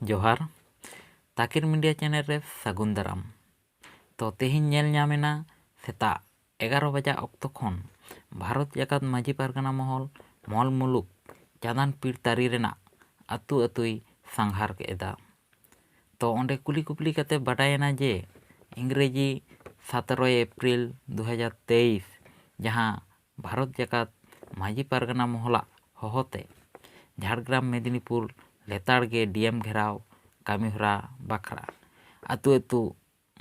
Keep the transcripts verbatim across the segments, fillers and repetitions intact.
ᱡᱚᱦᱟᱨ᱾ ᱛᱟᱠᱤᱨ media channel ᱨᱮ ᱥᱟᱹᱜᱩᱱ ᱫᱟᱨᱟᱢ᱾ ᱛᱚ, ᱛᱮᱦᱮᱧ ᱧᱮᱞ ᱧᱟᱢ ᱮᱱᱟ ᱥᱮᱛᱟᱜ ᱮᱜᱟᱨᱚ ᱵᱟᱡᱟ ᱚᱠᱛᱚ ᱠᱷᱚᱱ ᱵᱷᱟᱨᱚᱛ ᱡᱟᱠᱟᱛ ᱢᱟᱹᱡᱷᱤ ᱯᱟᱨᱜᱟᱱᱟ ᱢᱚᱦᱚᱞ ᱢᱚᱞ ᱢᱩᱞᱩᱠ ᱪᱟᱸᱫᱟᱱ ᱯᱤᱲ ᱛᱟᱹᱨᱤ ᱨᱮᱱᱟᱜ ᱟᱹᱛᱩ ᱟᱹᱛᱩᱭ ᱥᱟᱸᱜᱷᱟᱨ ᱮᱫᱟ᱾ ᱛᱚ, ᱚᱸᱰᱮ ᱠᱩᱞᱤ ᱠᱩᱯᱞᱤ ᱠᱟᱛᱮ ᱵᱟᱰᱟᱭᱮᱱᱟ ᱡᱮ ᱤᱝᱨᱮᱡᱤ ᱥᱟᱛᱮᱨᱚᱭ ᱮᱯᱨᱤᱞ ᱫᱩ ᱦᱟᱡᱟᱨ ᱛᱮᱭᱤᱥ, ᱡᱟᱦᱟᱸ ᱵᱷᱟᱨᱚᱛ ᱡᱟᱠᱟᱛ ᱢᱟᱹᱡᱷᱤ ᱯᱟᱨᱜᱟᱱᱟ ᱢᱚᱦᱚᱞᱟᱜ ᱦᱚᱦᱚᱛᱮ ᱡᱷᱟᱲᱜᱨᱟᱢ ᱢᱮᱫᱤᱱᱤᱯᱩᱨ ᱞᱮᱛᱟᱲ ᱜᱮ ᱰᱤ ᱮᱢ ᱜᱷᱮᱨᱟᱣ ᱠᱟᱹᱢᱤᱦᱚᱨᱟ ᱵᱟᱠᱷᱨᱟ ᱟᱹᱛᱩ ᱟᱹᱛᱩ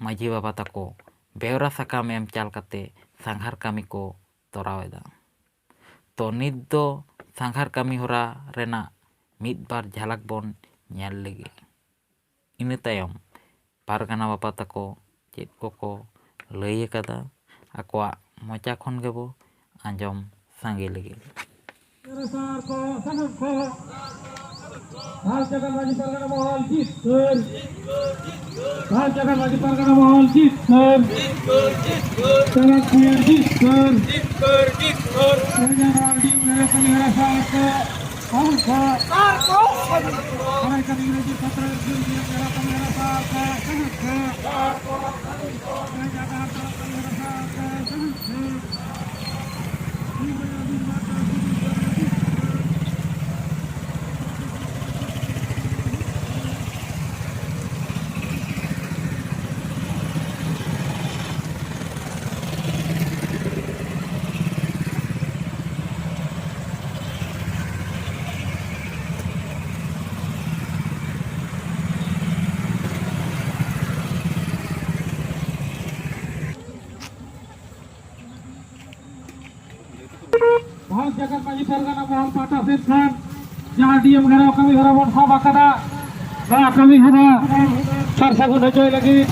ᱢᱟᱹᱡᱷᱤ ᱵᱟᱵᱟ ᱛᱟᱠᱚ ᱵᱮᱣᱨᱟ ᱥᱟᱠᱟᱢ ᱮᱢ ᱪᱟᱞ ᱠᱟᱛᱮ ᱥᱟᱸᱜᱷᱟᱨ ᱠᱟᱹᱢᱤ ᱠᱚ ᱛᱚᱨᱟᱣ ᱮᱫᱟ᱾ ᱛᱚ, ᱱᱤᱛ ᱫᱚ ᱥᱟᱸᱜᱷᱟᱨ ᱠᱟᱹᱢᱤ ᱦᱚᱨᱟ ᱨᱮᱱᱟᱜ ᱢᱤᱫ ᱵᱟᱨ ᱡᱷᱟᱞᱟᱠ ᱵᱚᱱ ᱧᱮᱞ ᱞᱮᱜᱮ᱾ ᱤᱱᱟᱹ ᱛᱟᱭᱚᱢ ᱯᱟᱨᱜᱟᱱᱟ ᱵᱟᱵᱟ ᱛᱟᱠᱚ ᱪᱮᱫ ᱠᱚᱠᱚ ᱞᱟᱹᱭ ᱟᱠᱟᱫᱟ, ᱟᱠᱚᱣᱟᱜ ᱢᱚᱪᱟ ᱠᱷᱚᱱ ᱜᱮᱵᱚ ᱟᱸᱡᱚᱢ ᱥᱟᱸᱜᱮ ᱞᱮᱜᱮ᱾ ᱥᱟᱨ ᱠᱚ ᱥᱟᱹᱜᱩᱱ ᱠᱚ᱾ ᱵᱷᱟᱨᱚᱛ ᱡᱟᱠᱟᱛ ᱢᱟᱹᱡᱷᱤ ᱯᱟᱨᱜᱟᱱᱟ ᱢᱚᱦᱚᱞ ᱡᱤᱛᱠᱟᱹᱨ᱾ ᱵᱷᱟᱨᱚᱛ ᱡᱟᱠᱟᱛ ᱢᱟᱹᱡᱷᱤ ᱯᱟᱨᱜᱟᱱᱟ ᱢᱚᱦᱚᱞ ᱡᱤᱛᱠᱟᱹᱨ᱾ ᱪᱟᱞᱟᱠ ᱯᱤᱲ ᱡᱤᱛᱠᱟᱹᱨ᱾ ᱨᱟᱡᱟ ᱨᱟᱣᱰᱤ ᱢᱮᱨᱟ ᱠᱟᱹᱢᱤ ᱦᱚᱨᱟ ᱥᱟᱨ ᱠᱚ ᱥᱟᱹᱜᱩᱱ ᱠᱚ᱾ ᱥᱟᱨ ᱠᱚ ᱥᱟᱹᱜᱩᱱ ᱠᱚ᱾ ᱥᱟᱨ ᱠᱚ ᱥᱟᱹᱜᱩᱱ ᱠᱚ᱾ ᱵᱷᱟᱨᱚᱛ ᱡᱟᱠᱟᱛ ᱢᱟᱹᱡᱷᱤ ᱯᱟᱨᱜᱟᱱᱟ ᱢᱚᱦᱚᱞ ᱯᱟᱦᱴᱟ ᱥᱮᱫ ᱠᱷᱚᱱ ᱡᱟᱦᱟᱸ ᱰᱤ ᱮᱢ ᱜᱷᱮᱨᱟᱣ ᱠᱟᱹᱢᱤ ᱦᱚᱨᱟ ᱵᱚᱱ ᱥᱟᱵ ᱟᱠᱟᱫᱟ, ᱱᱚᱣᱟ ᱠᱟᱹᱢᱤ ᱦᱚᱨᱟ ᱥᱟᱨ ᱥᱟᱹᱜᱩᱱ ᱦᱚᱪᱚᱭ ᱞᱟᱹᱜᱤᱫ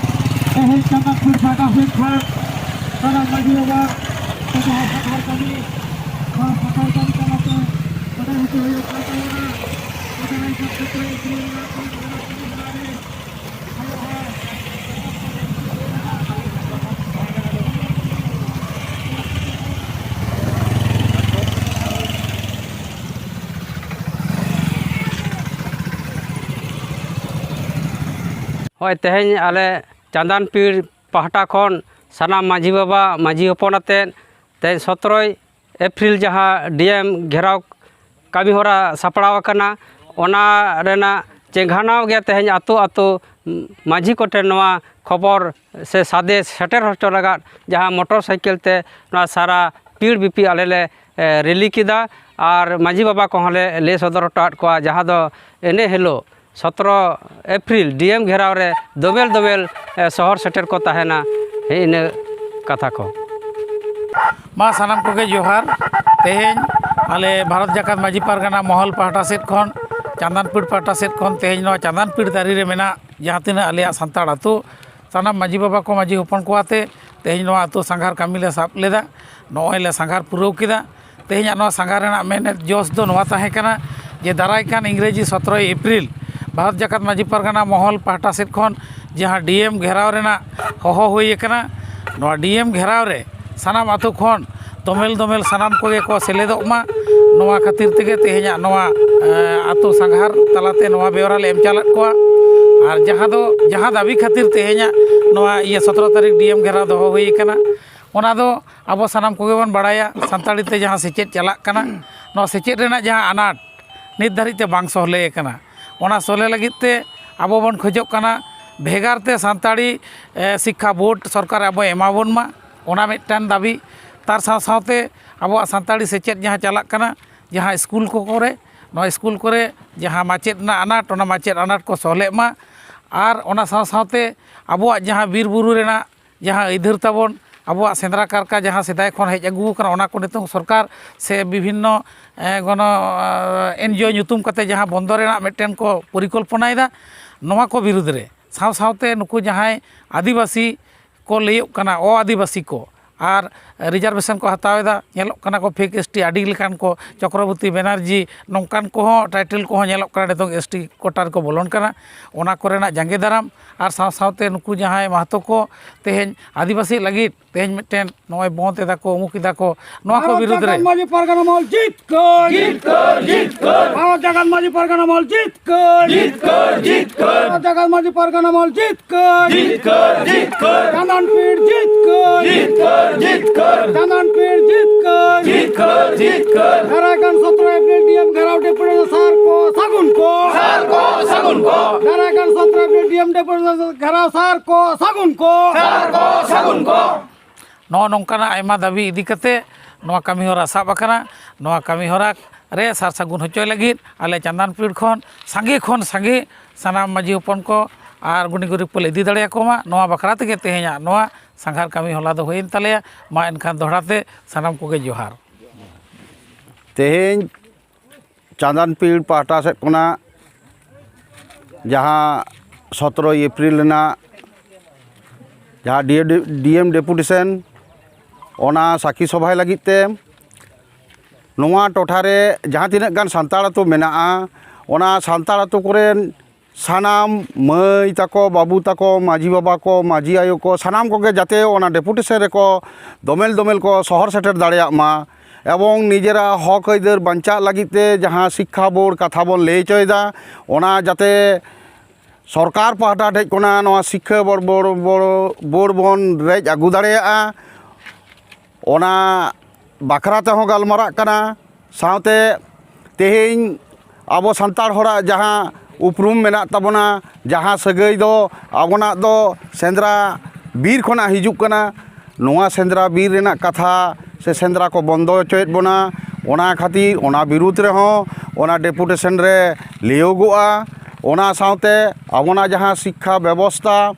ᱛᱮᱦᱮᱧ ᱪᱟᱸᱫᱟᱯᱩᱨ ᱯᱟᱦᱴᱟ ᱥᱮᱫ ᱠᱷᱚᱱ ᱥᱟᱱᱟᱢ ᱢᱟᱹᱡᱷᱤ ᱵᱟᱵᱟ ᱠᱚ ᱡᱟᱦᱟᱸ ᱥᱟᱯᱷᱟᱨ ᱠᱟᱹᱢᱤ, ᱱᱚᱣᱟ ᱥᱟᱯᱷᱟᱨ ᱠᱟᱹᱢᱤ ᱛᱟᱞᱟᱛᱮ ᱵᱟᱰᱟᱭ ᱦᱚᱪᱚ ᱦᱩᱭᱩᱜ ᱠᱟᱱ ᱛᱟᱵᱚᱱᱟ᱾ ᱚᱱᱟ ᱦᱤᱥᱟᱹᱵ ᱛᱮ ᱠᱟᱹᱢᱤ ᱦᱚᱨᱟ ᱠᱟᱹᱢᱤ ᱦᱚᱨᱟ ᱨᱮ ᱱᱚᱜᱼᱚᱭ ᱛᱮᱦᱮᱧ ᱟᱞᱮ ᱪᱟᱸᱫᱟᱱ ᱯᱤᱲ ᱯᱟᱦᱴᱟ ᱠᱷᱚᱱ ᱥᱟᱱᱟᱢ ᱢᱟᱹᱡᱷᱤ ᱵᱟᱵᱟ, ᱢᱟᱹᱡᱷᱤ ᱦᱚᱯᱚᱱ ᱟᱛᱮᱫ ᱛᱮᱦᱮᱧ ᱥᱚᱛᱨᱚᱭ ᱮᱯᱨᱤᱞ ᱡᱟᱦᱟᱸ ᱰᱤ ᱮᱢ ᱜᱷᱮᱨᱟᱣ ᱠᱟᱹᱢᱤ ᱦᱚᱨᱟ ᱥᱟᱯᱲᱟᱣ ᱟᱠᱟᱱᱟ, ᱚᱱᱟ ᱨᱮᱱᱟᱜ ᱪᱮᱸᱜᱷᱟᱱᱟᱣ ᱜᱮ ᱛᱮᱦᱮᱧ ᱟᱛᱳ ᱟᱛᱳ ᱢᱟᱹᱡᱷᱤ ᱠᱚᱴᱷᱮᱱ ᱱᱚᱣᱟ ᱠᱷᱚᱵᱚᱨ ᱥᱮ ᱥᱟᱸᱫᱮᱥ ᱥᱮᱴᱮᱨ ᱦᱚᱪᱚ ᱞᱟᱜᱟᱫ ᱡᱟᱦᱟᱸ ᱢᱚᱴᱚᱨ ᱥᱟᱭᱠᱮᱞ ᱛᱮ ᱱᱚᱣᱟ ᱥᱟᱨᱟ ᱯᱤᱲ ᱵᱤᱯᱤ ᱟᱞᱮ ᱞᱮ, ᱮ, ᱨᱮᱞᱤ ᱠᱮᱫᱟ᱾ ᱟᱨ ᱢᱟᱹᱡᱷᱤ ᱵᱟᱵᱟ ᱠᱚᱦᱚᱸ ᱞᱮ ᱞᱟᱹᱭ ᱥᱚᱫᱚᱨ ᱦᱚᱴᱚ ᱟᱫ ᱠᱚᱣᱟ, ᱡᱟᱦᱟᱸ ᱫᱚ ᱮᱱᱮ ᱦᱤᱞᱳᱜ ᱥᱚᱛᱨᱚ ᱮᱯᱨᱤᱞ ᱰᱤ ᱮᱢ ᱜᱷᱮᱨᱟᱣ ᱨᱮ ᱫᱚᱢᱮᱞ ᱫᱚᱢᱮᱞ, ᱮ, ᱥᱚᱦᱚᱨ ᱥᱮᱴᱮᱨ ᱠᱚ ᱛᱟᱦᱮᱱᱟ᱾ ᱦᱮᱸ, ᱤᱱᱟᱹ ᱠᱟᱛᱷᱟ ᱠᱚ᱾ ᱢᱟ ᱥᱟᱱᱟᱢ ᱠᱚᱜᱮ ᱡᱚᱦᱟᱨ᱾ ᱛᱮᱦᱮᱧ ᱟᱞᱮ ᱵᱷᱟᱨᱚᱛ ᱡᱟᱠᱟᱛ ᱢᱟᱹᱡᱷᱤ ᱯᱟᱨᱜᱟᱱᱟ ᱢᱚᱦᱚᱞ ᱯᱟᱦᱴᱟ ᱥᱮᱫ ᱠᱷᱚᱱ, ᱪᱟᱸᱫᱟᱱᱯᱤᱲ ᱯᱟᱦᱴᱟ ᱥᱮᱫ ᱠᱷᱚᱱ ᱛᱮᱦᱮᱧ ᱱᱚᱣᱟ ᱪᱟᱸᱫᱟᱱᱯᱤᱲ ᱫᱟᱨᱮ ᱨᱮ ᱢᱮᱱᱟᱜ ᱡᱟᱦᱟᱸ ᱛᱤᱱᱟᱹᱜ ᱟᱞᱮᱭᱟᱜ ᱥᱟᱱᱛᱟᱲ ᱟᱹᱛᱩ, ᱥᱟᱱᱟᱢ ᱢᱟᱹᱡᱷᱤ ᱵᱟᱵᱟ ᱠᱚ, ᱢᱟᱹᱡᱷᱤ ᱦᱚᱯᱚᱱ ᱠᱚ ᱟᱛᱮ ᱛᱮᱦᱮᱧ ᱱᱚᱣᱟ ᱟᱹᱛᱩ ᱥᱟᱸᱜᱷᱟᱨ ᱠᱟᱹᱢᱤ ᱞᱮ ᱥᱟᱵ ᱞᱮᱫᱟ᱾ ᱱᱚᱜᱼᱚᱭ ᱞᱮ ᱥᱟᱸᱜᱷᱟᱨ ᱯᱩᱨᱟᱹᱣ ᱠᱮᱫᱟ᱾ ᱛᱮᱦᱮᱧᱟᱜ ᱱᱚᱣᱟ ᱥᱟᱸᱜᱷᱟᱨ ᱨᱮᱱᱟᱜ ᱢᱮᱱᱮᱫ ᱡᱚᱥ ᱫᱚ ᱱᱚᱣᱟ ᱛᱟᱦᱮᱸ ᱠᱟᱱᱟ ᱡᱮ ᱫᱟᱨᱟᱭ ᱠᱟᱱ ᱤᱝᱨᱮᱡᱤ ᱥᱚᱛᱨᱚᱭ ᱮᱯᱨᱤᱞ ᱵᱷᱟᱨᱚᱛ ᱡᱟᱠᱟᱛ ᱢᱟᱹᱡᱷᱤ ᱯᱟᱨᱜᱟᱱᱟ ᱢᱚᱦᱚᱞ ᱯᱟᱦᱴᱟ ᱥᱮᱫ ᱠᱷᱚᱱ ᱡᱟᱦᱟᱸ ᱰᱤ ᱮᱢ ᱜᱷᱮᱨᱟᱣ ᱨᱮᱱᱟᱜ ᱦᱚᱦᱚ ᱦᱩᱭ ᱟᱠᱟᱱᱟ, ᱱᱚᱣᱟ ᱰᱤ ᱮᱢ ᱜᱷᱮᱨᱟᱣ ᱨᱮ ᱥᱟᱱᱟᱢ ᱟᱹᱛᱩ ᱠᱷᱚᱱ ᱫᱚᱢᱮᱞ ᱫᱚᱢᱮᱞ ᱥᱟᱱᱟᱢ ᱠᱚᱜᱮ ᱠᱚ ᱥᱮᱞᱮᱫᱚᱜ ᱢᱟ᱾ ᱱᱚᱣᱟ ᱠᱷᱟᱹᱛᱤᱨ ᱛᱮᱜᱮ ᱛᱮᱦᱮᱧᱟᱜ ᱱᱚᱣᱟ, ᱮ, ᱟᱹᱛᱩ ᱥᱟᱸᱜᱷᱟᱨ ᱛᱟᱞᱟᱛᱮ ᱱᱚᱣᱟ ᱵᱮᱣᱨᱟ ᱞᱮ ᱮᱢ ᱪᱟᱞᱟᱫ ᱠᱚᱣᱟ᱾ ᱟᱨ ᱡᱟᱦᱟᱸ ᱫᱚ, ᱡᱟᱦᱟᱸ ᱫᱟᱹᱵᱤ ᱠᱷᱟᱹᱛᱤᱨ ᱛᱮᱦᱮᱧᱟᱜ ᱱᱚᱣᱟ ᱤᱭᱟᱹ ᱥᱚᱛᱨᱚ ᱛᱟᱹᱨᱤᱠᱷ ᱰᱤ ᱮᱢ ᱜᱷᱮᱨᱟᱣ ᱫᱚᱦᱚ ᱦᱩᱭ ᱟᱠᱟᱱᱟ, ᱚᱱᱟ ᱫᱚ ᱟᱵᱚ ᱥᱟᱱᱟᱢ ᱠᱚᱜᱮ ᱵᱚᱱ ᱵᱟᱲᱟᱭᱟ, ᱥᱟᱱᱛᱟᱲᱤ ᱛᱮ ᱡᱟᱦᱟᱸ ᱥᱮᱪᱮᱫ ᱪᱟᱞᱟᱜ ᱠᱟᱱᱟ, ᱱᱚᱣᱟ ᱥᱮᱪᱮᱫ ᱨᱮᱱᱟᱜ ᱡᱟᱦᱟᱸ ᱟᱱᱟᱴ ᱱᱤᱛ ᱫᱷᱟᱹᱨᱤᱡ ᱛᱮ ᱵᱟᱝ ᱥᱚᱦᱞᱮ ᱟᱠᱟᱱᱟ, ᱚᱱᱟ ᱥᱚᱦᱞᱮ ᱞᱟᱹᱜᱤᱫ ᱛᱮ ᱟᱵᱚ ᱵᱚᱱ ᱠᱷᱚᱡᱚᱜ ᱠᱟᱱᱟ ᱵᱷᱮᱜᱟᱨ ᱛᱮ ᱥᱟᱱᱛᱟᱲᱤ, ᱮ, ᱥᱤᱠᱠᱷᱟ ᱵᱳᱨᱰ ᱥᱚᱨᱠᱟᱨ ᱟᱵᱚ ᱮᱢᱟ ᱵᱚᱱ ᱢᱟ, ᱚᱱᱟ ᱢᱤᱫᱴᱟᱝ ᱫᱟᱹᱵᱤ᱾ ᱛᱟᱨ ᱥᱟᱶ ᱥᱟᱶᱛᱮ ᱟᱵᱚᱣᱟᱜ ᱥᱟᱱᱛᱟᱲᱤ ᱥᱮᱪᱮᱫ ᱡᱟᱦᱟᱸ ᱪᱟᱞᱟᱜ ᱠᱟᱱᱟ, ᱡᱟᱦᱟᱸ ᱥᱠᱩᱞ ᱠᱚ ᱠᱚᱨᱮ, ᱱᱚᱣᱟ ᱥᱠᱩᱞ ᱠᱚᱨᱮ ᱡᱟᱦᱟᱸ ᱢᱟᱪᱮᱫ ᱨᱮᱱᱟᱜ ᱟᱱᱟᱴ, ᱚᱱᱟ ᱢᱟᱪᱮᱫ ᱟᱱᱟᱴ ᱠᱚ ᱥᱚᱦᱞᱮᱜ ᱢᱟ᱾ ᱟᱨ ᱚᱱᱟ ᱥᱟᱶ ᱥᱟᱶᱛᱮ ᱟᱵᱚᱣᱟᱜ ᱡᱟᱦᱟᱸ ᱵᱤᱨ ᱵᱩᱨᱩ ᱨᱮᱱᱟᱜ ᱡᱟᱦᱟᱸ ᱟᱹᱭᱫᱟᱹᱨ ᱛᱟᱵᱚᱱ, ᱟᱵᱚᱣᱟᱜ ᱥᱮᱸᱫᱽᱨᱟ ᱠᱟᱨᱠᱟ ᱡᱟᱦᱟᱸ ᱥᱮᱫᱟᱭ ᱠᱷᱚᱱ ᱦᱮᱡ ᱟᱹᱜᱩ ᱟᱠᱟᱱᱟ, ᱚᱱᱟ ᱠᱚ ᱱᱤᱛᱚᱝ ᱥᱚᱨᱠᱟᱨ ᱥᱮ ᱵᱤᱵᱷᱤᱱᱱᱚ, ᱮ, ᱜᱚᱱᱚ, ᱮ, ᱮᱱ ᱡᱤ ᱳ ᱧᱩᱛᱩᱢ ᱠᱟᱛᱮ ᱡᱟᱦᱟᱸ ᱵᱚᱱᱫᱚ ᱨᱮᱱᱟᱜ ᱢᱤᱫᱴᱮᱱ ᱠᱚ ᱯᱚᱨᱤᱠᱚᱞᱯᱚᱱᱟᱭᱮᱫᱟ, ᱱᱚᱣᱟ ᱠᱚ ᱵᱤᱨᱩᱫᱽ ᱨᱮ ᱥᱟᱶ ᱥᱟᱶᱛᱮ ᱱᱩᱠᱩ ᱡᱟᱦᱟᱸᱭ ᱟᱹᱫᱤᱵᱟᱹᱥᱤ ᱠᱚ ᱞᱟᱹᱭᱚᱜ ᱠᱟᱱᱟ, ᱚ ᱟᱹᱫᱤᱵᱟᱹᱥᱤ ᱠᱚ, ᱟᱨ ᱨᱤᱡᱟᱨᱵᱷᱮᱥᱚᱱ ᱠᱚ ᱦᱟᱛᱟᱣ ᱮᱫᱟ, ᱧᱮᱞᱚᱜ ᱠᱟᱱᱟ ᱠᱚ ᱯᱷᱮᱠ ᱮᱥ ᱴᱤ ᱟᱹᱰᱤ ᱞᱮᱠᱟᱱ ᱠᱚ, ᱪᱚᱠᱨᱚᱵᱚᱨᱛᱤ ᱵᱮᱱᱟᱨᱡᱤ, ᱱᱚᱝᱠᱟᱱ ᱠᱚᱦᱚᱸ ᱴᱟᱭᱴᱮᱞ ᱠᱚᱦᱚᱸ ᱧᱮᱞᱚᱜ ᱠᱟᱱᱟ ᱱᱤᱛᱚᱝ ᱮᱥ ᱴᱤ ᱠᱳᱴᱟ ᱨᱮᱠᱚ ᱵᱚᱞᱚᱱ ᱠᱟᱱᱟ᱾ ᱚᱱᱟ ᱠᱚᱨᱮᱱᱟᱜ ᱡᱟᱸᱜᱮ ᱫᱟᱨᱟᱢ ᱟᱨ ᱥᱟᱶ ᱥᱟᱶᱛᱮ ᱱᱩᱠᱩ ᱡᱟᱦᱟᱸᱭ ᱢᱟᱦᱟᱛᱚ ᱠᱚ ᱛᱮᱦᱮᱧ ᱟᱹᱫᱤᱵᱟᱹᱥᱤ ᱞᱟᱹᱜᱤᱫ ᱛᱮᱦᱮᱧ ᱢᱤᱫᱴᱮᱱ ᱱᱚᱜᱼᱚᱭ ᱵᱚᱸᱫ ᱮᱫᱟ ᱠᱚ, ᱩᱢᱩᱠ ᱮᱫᱟ ᱠᱚ, ᱱᱚᱣᱟ ᱠᱚ ᱵᱷᱟᱨᱚᱛ ᱵᱤᱨᱩᱫᱽ ᱨᱮ ᱡᱟᱠᱟᱛ ᱢᱟᱹᱡᱷᱤ ᱯᱟᱨᱜᱟᱱᱟ ᱢᱚᱦᱚᱞ ᱡᱤᱛᱠᱟᱹᱨ! ᱡᱤᱛᱠᱟᱹᱨ, ᱡᱤᱛᱠᱟᱹᱨ! ᱵᱷᱟᱨᱚᱛ ᱡᱟᱠᱟᱛ ᱢᱟᱹᱡᱷᱤ ᱯᱟᱨᱜᱟᱱᱟ ᱢᱚᱦᱚᱞ ᱡᱤᱛᱠᱟᱹᱨ! ᱡᱤᱛᱠᱟᱹᱨ, ᱡᱤᱛᱠᱟᱹᱨ! ᱵᱷᱟᱨᱚᱛ ᱡᱟᱠᱟᱛ ᱢᱟᱹᱡᱷᱤ ᱯᱟᱨᱜᱟᱱᱟ ᱢᱚᱦᱚᱞ ᱡᱤᱛᱠᱟᱹᱨ! ᱡᱤᱛᱠᱟᱹᱨ, ᱡᱤᱛᱠᱟᱹᱨ! ᱪᱟᱸᱫᱟᱱ ᱯᱤᱲ ᱡᱤᱛᱠᱟᱹᱨ! ᱡᱤᱛᱠᱟᱹᱨ, ᱡᱤᱛᱠᱟᱹᱨ! ᱪᱟᱸᱫᱟᱱ ᱯᱤᱲ ᱡᱤᱛᱠᱟᱹᱨ! ᱡᱤᱛᱠᱟᱹᱨ, ᱡᱤᱛᱠᱟᱹᱨ! ᱫᱟᱨᱟᱭ ᱠᱟᱱ ᱥᱚᱛᱨᱚ ᱮᱯᱨᱤᱞ ᱰᱤ ᱮᱢ ᱜᱷᱮᱨᱟᱣ ᱰᱮᱯᱩᱴᱮᱥᱚᱱ ᱥᱟᱨ ᱠᱚ ᱥᱟᱹᱜᱩᱱ ᱠᱚ! ᱥᱟᱨ ᱠᱚ ᱥᱟᱹᱜᱩᱱ ᱠᱚ! ᱫᱟᱨᱟᱭ ᱠᱟᱱ ᱥᱚᱛᱨᱚ ᱮᱯᱨᱤᱞ ᱰᱤ ᱮᱢ ᱰᱮᱯᱩᱴᱮᱥᱚᱱ ᱜᱷᱮᱨᱟᱣ ᱥᱟᱨ ᱠᱚ ᱥᱟᱹᱜᱩᱱ ᱠᱚ! ᱥᱟᱨ ᱠᱚ ᱥᱟᱹᱜᱩᱱ ᱠᱚ! ᱱᱚᱜᱼᱚ ᱱᱚᱝᱠᱟᱱᱟᱜ ᱟᱭᱢᱟ ᱫᱟᱹᱵᱤ ᱤᱫᱤ ᱠᱟᱛᱮ ᱱᱚᱣᱟ ᱠᱟᱹᱢᱤᱦᱚᱨᱟ ᱥᱟᱵ ᱟᱠᱟᱱᱟ᱾ ᱱᱚᱣᱟ ᱠᱟᱹᱢᱤᱦᱚᱨᱟ ᱨᱮ ᱥᱟᱨ ᱥᱟᱹᱜᱩᱱ ᱦᱚᱪᱚᱭ ᱞᱟᱹᱜᱤᱫ ᱟᱞᱮ ᱪᱟᱸᱫᱟᱱ ᱯᱤᱲ ᱠᱷᱚᱱ ᱥᱟᱸᱜᱮ ᱠᱷᱚᱱ ᱥᱟᱸᱜᱮ ᱥᱟᱱᱟᱢ ᱢᱟᱹᱡᱷᱤ ᱦᱚᱯᱚᱱ ᱠᱚ ᱟᱨ ᱜᱩᱱᱤ ᱜᱩᱨᱤᱵ ᱠᱚᱞᱮ ᱤᱫᱤ ᱫᱟᱲᱮᱭᱟᱠᱚ ᱢᱟ᱾ ᱱᱚᱣᱟ ᱵᱟᱠᱷᱨᱟ ᱛᱮᱜᱮ ᱛᱮᱦᱮᱧᱟᱜ ᱱᱚᱣᱟ ᱥᱟᱸᱜᱷᱟᱨ ᱠᱟᱹᱢᱤ ᱦᱚᱞᱟ ᱫᱚ ᱦᱩᱭᱮᱱ ᱛᱟᱞᱮᱭᱟ᱾ ᱢᱟ ᱮᱱᱠᱷᱟᱱ ᱫᱚᱦᱲᱟ ᱛᱮ ᱥᱟᱱᱟᱢ ᱠᱚᱜᱮ ᱡᱚᱦᱟᱨ᱾ ᱛᱮᱦᱮᱧ ᱪᱟᱸᱫᱟᱱ ᱯᱤᱲ ᱯᱟᱦᱴᱟ ᱥᱮᱫ ᱠᱷᱚᱱᱟᱜ ᱡᱟᱦᱟᱸ ᱥᱚᱛᱨᱚᱭ ᱮᱯᱨᱤᱞ ᱨᱮᱱᱟᱜ ᱡᱟᱦᱟᱸ ᱰᱤ ᱮᱢ ᱰᱮᱯᱩᱴᱮᱥᱚᱱ, ᱚᱱᱟ ᱥᱟᱹᱠᱷᱤ ᱥᱚᱵᱷᱟᱭ ᱞᱟᱹᱜᱤᱫ ᱛᱮ ᱱᱚᱣᱟ ᱴᱚᱴᱷᱟ ᱨᱮ ᱡᱟᱦᱟᱸ ᱛᱤᱱᱟᱹᱜ ᱜᱟᱱ ᱥᱟᱱᱛᱟᱲ ᱟᱹᱛᱩ ᱢᱮᱱᱟᱜᱼᱟ, ᱚᱱᱟ ᱥᱟᱱᱛᱟᱲ ᱟᱹᱛᱩ ᱠᱚᱨᱮᱱ ᱥᱟᱱᱟᱢ ᱢᱟᱹᱭ ᱛᱟᱠᱚ, ᱵᱟᱹᱵᱩ ᱛᱟᱠᱚ, ᱢᱟᱹᱡᱷᱤ ᱵᱟᱵᱟ ᱠᱚ, ᱢᱟᱹᱡᱷᱤ ᱟᱭᱳ ᱠᱚ, ᱥᱟᱱᱟᱢ ᱠᱚᱜᱮ ᱡᱟᱛᱮ ᱚᱱᱟ ᱰᱮᱯᱩᱴᱮᱥᱚᱱ ᱨᱮᱠᱚ ᱫᱚᱢᱮᱞ ᱫᱚᱢᱮᱞ ᱠᱚ ᱥᱚᱦᱚᱨ ᱥᱮᱴᱮᱨ ᱫᱟᱲᱮᱭᱟᱜ ᱢᱟ᱾ ᱮᱵᱚᱝ ᱱᱤᱡᱮᱨᱟᱜ ᱦᱚᱠ ᱟᱹᱭᱫᱟᱹᱨ ᱵᱟᱧᱪᱟᱜ ᱞᱟᱹᱜᱤᱫ ᱛᱮ ᱡᱟᱦᱟᱸ ᱥᱤᱠᱠᱷᱟ ᱵᱳᱨᱰ ᱠᱟᱛᱷᱟ ᱵᱚᱱ ᱞᱟᱹᱭ ᱦᱚᱪᱚᱭᱮᱫᱟ, ᱚᱱᱟ ᱡᱟᱛᱮ ᱥᱚᱨᱠᱟᱨ ᱯᱟᱦᱴᱟ ᱴᱷᱮᱡ ᱠᱷᱚᱱᱟᱜ ᱱᱚᱣᱟ ᱥᱤᱠᱠᱷᱟ ᱵᱳᱨᱰ ᱵᱳᱨᱰ ᱵᱳᱨᱰ ᱵᱳᱨᱰ ᱵᱚᱱ ᱨᱮᱡ ᱟᱹᱜᱩ ᱫᱟᱲᱮᱭᱟᱜᱼᱟ, ᱚᱱᱟ ᱵᱟᱠᱷᱨᱟ ᱛᱮᱦᱚᱸ ᱜᱟᱞᱢᱟᱨᱟᱜ ᱠᱟᱱᱟ᱾ ᱥᱟᱶᱛᱮ ᱛᱮᱦᱮᱧ ᱟᱵᱚ ᱥᱟᱱᱛᱟᱲ ᱦᱚᱲᱟᱜ ᱡᱟᱦᱟᱸ ᱩᱯᱨᱩᱢ ᱢᱮᱱᱟᱜ ᱛᱟᱵᱚᱱᱟ, ᱡᱟᱦᱟᱸ ᱥᱟᱹᱜᱟᱹᱭ ᱫᱚ ᱟᱵᱚᱱᱟᱜ ᱫᱚ ᱥᱮᱸᱫᱽᱨᱟ ᱵᱤᱨ ᱠᱷᱚᱱᱟᱜ ᱦᱤᱡᱩᱜ ᱠᱟᱱᱟ, ᱱᱚᱣᱟ ᱥᱮᱸᱫᱽᱨᱟ ᱵᱤᱨ ᱨᱮᱱᱟᱜ ᱠᱟᱛᱷᱟ ᱥᱮ ᱥᱮᱸᱫᱽᱨᱟ ᱠᱚ ᱵᱚᱱᱫᱚ ᱦᱚᱪᱚᱭᱮᱫ ᱵᱚᱱᱟ, ᱚᱱᱟ ᱠᱷᱟᱹᱛᱤᱨ ᱚᱱᱟ ᱵᱤᱨᱩᱫᱽ ᱨᱮᱦᱚᱸ ᱚᱱᱟ ᱰᱮᱯᱩᱴᱮᱥᱚᱱ ᱨᱮ ᱞᱟᱹᱭᱚᱜᱚᱜᱼᱟ᱾ ᱚᱱᱟ ᱥᱟᱶᱛᱮ ᱟᱵᱚᱱᱟᱜ ᱡᱟᱦᱟᱸ ᱥᱤᱠᱠᱷᱟ ᱵᱮᱵᱚᱥᱛᱷᱟ,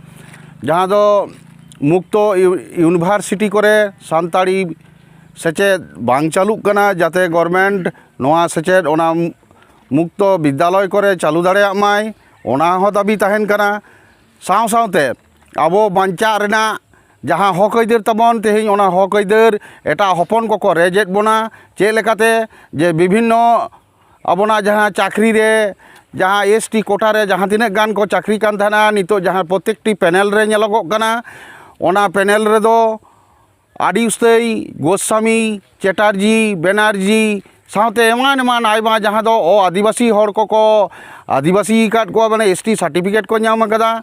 ᱡᱟᱦᱟᱸ ᱫᱚ ᱢᱩᱠᱛᱚ ᱤᱭᱩ- ᱤᱭᱩᱱᱤᱵᱷᱟᱨᱥᱤᱴᱤ ᱠᱚᱨᱮ ᱥᱟᱱᱛᱟᱲᱤ ᱥᱮᱪᱮᱫ ᱵᱟᱝ ᱪᱟᱹᱞᱩᱜ ᱠᱟᱱᱟ, ᱡᱟᱛᱮ ᱜᱚᱨᱢᱮᱱᱴ ᱱᱚᱣᱟ ᱥᱮᱪᱮᱫ ᱚᱱᱟ ᱢᱩᱠᱛᱚ ᱵᱤᱫᱽᱫᱟᱞᱚᱭ ᱠᱚᱨᱮ ᱪᱟᱹᱞᱩ ᱫᱟᱲᱮᱭᱟᱜ ᱢᱟᱭ, ᱚᱱᱟ ᱦᱚᱸ ᱫᱟᱹᱵᱤ ᱛᱟᱦᱮᱱ ᱠᱟᱱᱟ᱾ ᱥᱟᱶ ᱥᱟᱶᱛᱮ ᱟᱵᱚ ᱵᱟᱧᱪᱟᱜ ᱨᱮᱱᱟᱜ ᱡᱟᱦᱟᱸ ᱦᱚᱠ ᱟᱹᱭᱫᱟᱹᱨ ᱛᱟᱵᱚᱱ, ᱛᱮᱦᱮᱧ ᱚᱱᱟ ᱦᱚᱠ ᱟᱹᱭᱫᱟᱹᱨ ᱮᱴᱟᱜ ᱦᱚᱯᱚᱱ ᱠᱚᱠᱚ ᱨᱮᱡᱮᱫ ᱵᱚᱱᱟ᱾ ᱪᱮᱫ ᱞᱮᱠᱟᱛᱮ? ᱡᱮ ᱵᱤᱵᱷᱤᱱᱱᱚ ᱟᱵᱚᱱᱟᱜ ᱡᱟᱦᱟᱸ ᱪᱟᱹᱠᱨᱤ ᱨᱮ, ᱡᱟᱦᱟᱸ ᱮᱥ ᱴᱤ ᱠᱳᱴᱟ ᱨᱮ ᱡᱟᱦᱟᱸ ᱛᱤᱱᱟᱹᱜ ᱜᱟᱱ ᱠᱚ ᱪᱟᱹᱠᱨᱤ ᱠᱟᱱ ᱛᱟᱦᱮᱱᱟ, ᱱᱤᱛᱚᱜ ᱡᱟᱦᱟᱸ ᱯᱨᱚᱛᱮᱠᱴᱤ ᱯᱮᱱᱮᱞ ᱨᱮ ᱧᱮᱞᱚᱜᱚᱜ ᱠᱟᱱᱟ, ᱚᱱᱟ ᱯᱮᱱᱮᱞ ᱨᱮᱫᱚ ᱟᱹᱰᱤ ᱩᱥᱛᱟᱹᱭ ᱜᱳᱥᱟᱢᱤ, ᱪᱮᱴᱟᱨᱡᱤ, ᱵᱮᱱᱟᱨᱡᱤ ᱥᱟᱶᱛᱮ ᱮᱢᱟᱱ ᱮᱢᱟᱱ ᱟᱭᱢᱟ, ᱡᱟᱦᱟᱸ ᱫᱚ ᱚ ᱟᱹᱫᱤᱵᱟᱹᱥᱤ ᱦᱚᱲ ᱠᱚᱠᱚ ᱟᱹᱫᱤᱵᱟᱹᱥᱤ ᱟᱠᱟᱫ ᱠᱚᱣᱟ, ᱢᱟᱱᱮ ᱮᱥ ᱴᱤ ᱥᱟᱨᱴᱤᱯᱷᱤᱠᱮᱴ ᱠᱚ ᱧᱟᱢ ᱟᱠᱟᱫᱟ,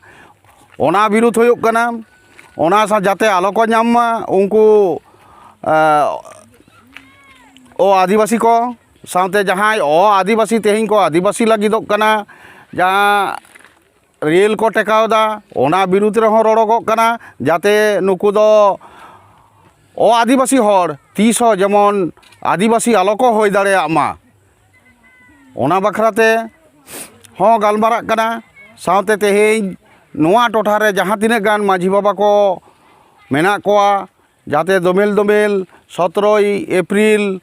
ᱚᱱᱟ ᱵᱤᱨᱩᱫᱷ ᱦᱩᱭᱩᱜ ᱠᱟᱱᱟ᱾ ᱚᱱᱟ ᱥᱟᱶᱛᱮ ᱟᱞᱚ ᱠᱚ ᱧᱟᱢ ᱢᱟ ᱩᱱᱠᱩ, ᱮ, ᱚ ᱟᱹᱫᱤᱵᱟᱹᱥᱤ ᱠᱚ, ᱥᱟᱶᱛᱮ ᱡᱟᱦᱟᱸᱭ ᱚ ᱟᱹᱫᱤᱵᱟᱹᱥᱤ ᱛᱮᱦᱮᱧ ᱠᱚ ᱟᱹᱫᱤᱵᱟᱹᱥᱤ ᱞᱟᱹᱜᱤᱫᱚᱜ ᱠᱟᱱᱟ, ᱡᱟᱦᱟᱸ ᱨᱮᱞ ᱠᱚ ᱴᱮᱠᱟᱣ ᱮᱫᱟ, ᱚᱱᱟ ᱵᱤᱨᱩᱫᱽ ᱨᱮᱦᱚᱸ ᱨᱚᱲᱚᱜᱚᱜ ᱠᱟᱱᱟ, ᱡᱟᱛᱮ ᱱᱩᱠᱩ ᱫᱚ ᱚ ᱟᱹᱫᱤᱵᱟᱹᱥᱤ ᱦᱚᱲ ᱛᱤᱥ ᱦᱚᱸ ᱡᱮᱢᱚᱱ ᱟᱹᱫᱤᱵᱟᱹᱥᱤ ᱟᱞᱚ ᱠᱚ ᱦᱩᱭ ᱫᱟᱲᱮᱭᱟᱜ ᱢᱟ, ᱚᱱᱟ ᱵᱟᱠᱷᱨᱟ ᱛᱮ ᱦᱚᱸ ᱜᱟᱞᱢᱟᱨᱟᱜ ᱠᱟᱱᱟ᱾ ᱥᱟᱶᱛᱮ ᱛᱮᱦᱮᱧ ᱱᱚᱣᱟ ᱴᱚᱴᱷᱟ ᱨᱮ ᱡᱟᱦᱟᱸ ᱛᱤᱱᱟᱹᱜ ᱜᱟᱱ ᱢᱟᱹᱡᱷᱤ ᱵᱟᱵᱟ ᱠᱚ ᱢᱮᱱᱟᱜ ᱠᱚᱣᱟ, ᱡᱟᱛᱮ ᱫᱚᱢᱮᱞ ᱫᱚᱢᱮᱞ ᱥᱚᱛᱨᱚᱭ ᱮᱯᱨᱤᱞ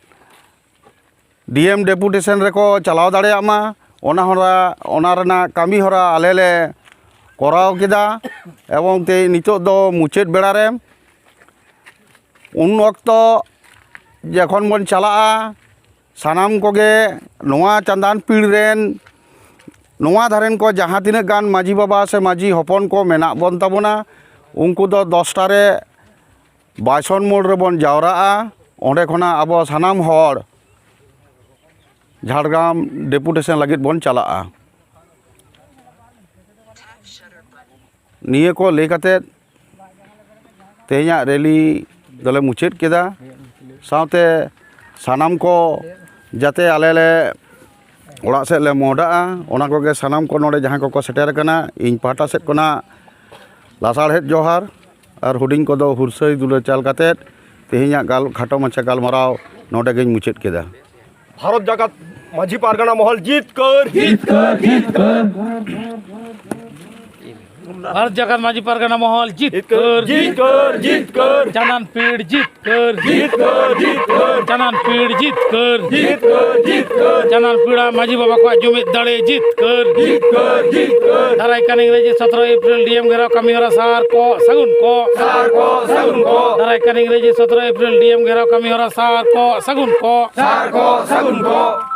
ᱰᱤ ᱮᱢ ᱰᱮᱯᱩᱴᱮᱥᱚᱱ ᱨᱮᱠᱚ ᱪᱟᱞᱟᱣ ᱫᱟᱲᱮᱭᱟᱜ ᱢᱟ, ᱚᱱᱟ ᱦᱚᱨᱟ, ᱚᱱᱟ ᱨᱮᱱᱟᱜ ᱠᱟᱹᱢᱤ ᱦᱚᱨᱟ ᱟᱞᱮ ᱞᱮ ᱠᱚᱨᱟᱣ ᱠᱮᱫᱟ᱾ ᱮᱵᱚᱝ ᱛᱮ ᱱᱤᱛᱚᱜ ᱫᱚ ᱢᱩᱪᱟᱹᱫ ᱵᱮᱲᱟ ᱨᱮ, ᱩᱱ ᱚᱠᱛᱚ ᱡᱚᱠᱷᱚᱱ ᱵᱚᱱ ᱪᱟᱞᱟᱜᱼᱟ, ᱥᱟᱱᱟᱢ ᱠᱚᱜᱮ ᱱᱚᱣᱟ ᱪᱟᱸᱫᱟᱱ ᱯᱤᱲ ᱨᱮᱱ, ᱱᱚᱣᱟ ᱫᱷᱟᱨᱮᱱ ᱠᱚ ᱡᱟᱦᱟᱸ ᱛᱤᱱᱟᱹᱜ ᱜᱟᱱ ᱢᱟᱹᱡᱷᱤ ᱵᱟᱵᱟ ᱥᱮ ᱢᱟᱹᱡᱷᱤ ᱦᱚᱯᱚᱱ ᱠᱚ ᱢᱮᱱᱟᱜ ᱵᱚᱱ ᱛᱟᱵᱚᱱᱟ, ᱩᱱᱠᱩ ᱫᱚ ᱫᱚᱥᱴᱟ ᱨᱮ ᱵᱟᱭᱥᱚᱱ ᱢᱳᱲ ᱨᱮᱵᱚᱱ ᱡᱟᱣᱨᱟᱜᱼᱟ᱾ ᱚᱸᱰᱮ ᱠᱷᱚᱱᱟᱜ ᱟᱵᱚ ᱥᱟᱱᱟᱢ ᱦᱚᱲ ᱡᱷᱟᱲᱜᱨᱟᱢ ᱰᱮᱯᱩᱴᱮᱥᱚᱱ ᱞᱟᱹᱜᱤᱫ ᱵᱚᱱ ᱪᱟᱞᱟᱜᱼᱟ᱾ ᱱᱤᱭᱟᱹ ᱠᱚ ᱞᱟᱹᱭ ᱠᱟᱛᱮᱫ ᱛᱮᱦᱮᱧᱟᱜ ᱨᱮᱞᱤ ᱫᱚᱞᱮ ᱢᱩᱪᱟᱹᱫ ᱠᱮᱫᱟ᱾ ᱥᱟᱶᱛᱮ ᱥᱟᱱᱟᱢ ᱠᱚ ᱡᱟᱛᱮ ᱟᱞᱮ ᱞᱮ ᱚᱲᱟᱜ ᱥᱮᱫ ᱞᱮ ᱢᱚᱦᱰᱟᱜᱼᱟ, ᱚᱱᱟ ᱠᱚᱜᱮ ᱥᱟᱱᱟᱢ ᱠᱚ ᱱᱚᱰᱮ ᱡᱟᱦᱟᱸᱭ ᱠᱚᱠᱚ ᱥᱮᱴᱮᱨ ᱟᱠᱟᱱᱟ, ᱤᱧ ᱯᱟᱦᱴᱟ ᱥᱮᱫ ᱠᱷᱚᱱᱟᱜ ᱞᱟᱥᱟᱲᱦᱮᱫ ᱡᱚᱦᱟᱨ, ᱟᱨ ᱦᱩᱰᱤᱧ ᱠᱚᱫᱚ ᱦᱩᱨᱥᱟᱹᱭ ᱫᱩᱞᱟᱹᱲ ᱪᱟᱞ ᱠᱟᱛᱮᱫ ᱛᱮᱦᱮᱧᱟᱜ ᱜᱟᱞ-, ᱠᱷᱟᱴᱚ ᱢᱟᱪᱷᱟ ᱜᱟᱞᱢᱟᱨᱟᱣ ᱱᱚᱰᱮ ᱜᱤᱧ ᱢᱩᱪᱟᱹᱫ ᱠᱮᱫᱟ᱾ ᱵᱷᱟᱨᱚᱛ ᱡᱟᱠᱟᱛ ᱢᱟᱹᱡᱷᱤ ᱯᱟᱨᱜᱟᱱᱟ ᱢᱚᱦᱚᱞ ᱡᱤᱛᱠᱟᱹᱨ᱾ ᱡᱤᱛᱠᱟᱹᱨ, ᱡᱤᱛᱠᱟᱹᱨ᱾ ᱵᱷᱟᱨᱚᱛ ᱡᱟᱠᱟᱛ ᱢᱟᱹᱡᱷᱤ ᱯᱟᱨᱜᱟᱱᱟ ᱢᱚᱦᱚᱞ ᱡᱤᱛᱠᱟᱹᱨ, ᱡᱤᱛᱠᱟᱹᱨ, ᱡᱤᱛᱠᱟᱹᱨ᱾ ᱪᱟᱱᱟᱱ ᱯᱤᱲ ᱡᱤᱛᱠᱟᱹᱨ, ᱡᱤᱛᱠᱟᱹᱨ, ᱡᱤᱛᱠᱟᱹᱨ᱾ ᱪᱟᱱᱟᱱ ᱯᱤᱲ ᱡᱤᱛᱠᱟᱹᱨ, ᱡᱤᱛᱠᱟᱹᱨ, ᱡᱤᱛᱠᱟᱹᱨ᱾ ᱪᱟᱱᱟᱱ ᱯᱤᱲᱟ ᱢᱟᱹᱡᱷᱤ ᱵᱟᱵᱟ ᱠᱚᱣᱟᱜ ᱡᱩᱢᱤᱫ ᱫᱟᱲᱮ ᱡᱤᱛᱠᱟᱹᱨ, ᱡᱤᱛᱠᱟᱹᱨ, ᱡᱤᱛᱠᱟᱹᱨ᱾ ᱫᱟᱨᱟᱭ ᱠᱟᱱ ᱤᱝᱨᱮᱡᱤ ᱥᱚᱛᱨᱚ ᱮᱯᱨᱤᱞ ᱰᱤ ᱮᱢ ᱜᱷᱮᱨᱟᱣ ᱠᱟᱹᱢᱤ ᱦᱚᱨᱟ ᱥᱟᱨ ᱠᱚ ᱥᱟᱹᱜᱩᱱ ᱠᱚ, ᱥᱟᱨ ᱠᱚ ᱥᱟᱹᱜᱩᱱ ᱠᱚ᱾ ᱫᱟᱨᱟᱭ ᱠᱟᱱ ᱤᱝᱨᱮᱡᱤ ᱥᱚᱛᱨᱚ ᱮᱯᱨᱤᱞ ᱰᱤ ᱮᱢ ᱜᱷᱮᱨᱟᱣ ᱠᱟᱹᱢᱤ ᱦᱚᱨᱟ ᱥᱟᱨ ᱠᱚ ᱥᱟᱹᱜᱩᱱ ᱠᱚ, ᱥᱟᱨ ᱠᱚ ᱥᱟᱹᱜᱩᱱ ᱠᱚ᱾